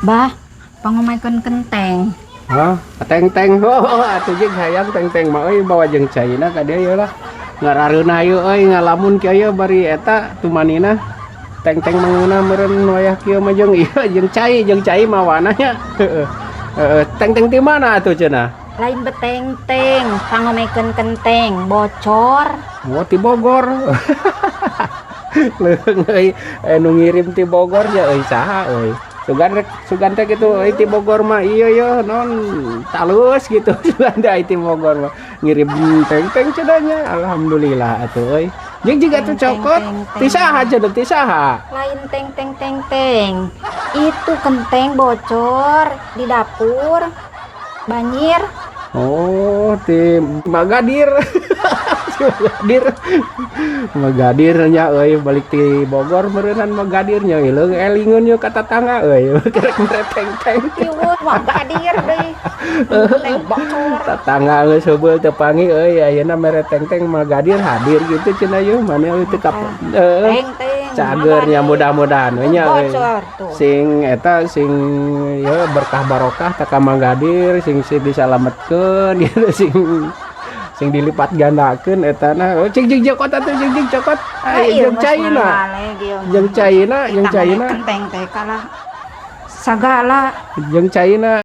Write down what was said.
Bah, pangomekeun kenteng. Hah, teng-teng. Oh, atuh jeung hayang teng-teng mah euy, bawa jeung caina ka dieu ieu lah. Ngarareunah ieu euy, ngalamun kieu ieu bari eta tumanina. Teng-teng mangeuna meureun wayah kieu mah jeung ieu jeung cai mawana nya. Heeh. Heeh, teng-teng ti mana atuh cenah? Lain beteng-teng, pangomekeun kenteng, bocor. Oh, ti Bogor. Leung euy, nu ngirim ti Bogor ya euy, saha euy? Sugan rek sugan teh kitu euy, ti Bogor mah iya ye non talus gitu. Sugan teh ti Bogor mah ngirim teng-teng cenah nya. Alhamdulillah atuh euy. Jeung jiga tuh Teng, teng, cokot teng, ti teng. Saha cenah, ti saha? Lain teng teng teng teng. Itu kenteng bocor di dapur. Banjir. Oh, ti Magadir. Ti Magadir. Magadir nya euy, balik ti Bogor meureunnan Magadir nya, leung elingeun ye ka tatangga euy. Kerek mere teng-teng. Ieu mah gadir deui. Kenteng bocor. Tatangga geus heubeul teu panggih euy, ayeuna mere teng-teng Magadir hadir gitu cenah yeuh, mana euy teu kap heeh. Teng teng. Cager nya, mudah-mudahan we nya euy. Bocor tuh. Sing eta sing ye berkah barokah ta ka Magadir, sing sing disalametkeun gitu, sing sing dilipat gandakeun etana. Oh, cing cing cokot atuh, cing cing cokot. Ay, jeung caina. Jeung caina, jeung caina. Kenteng teh kalah sagala. Jeung caina.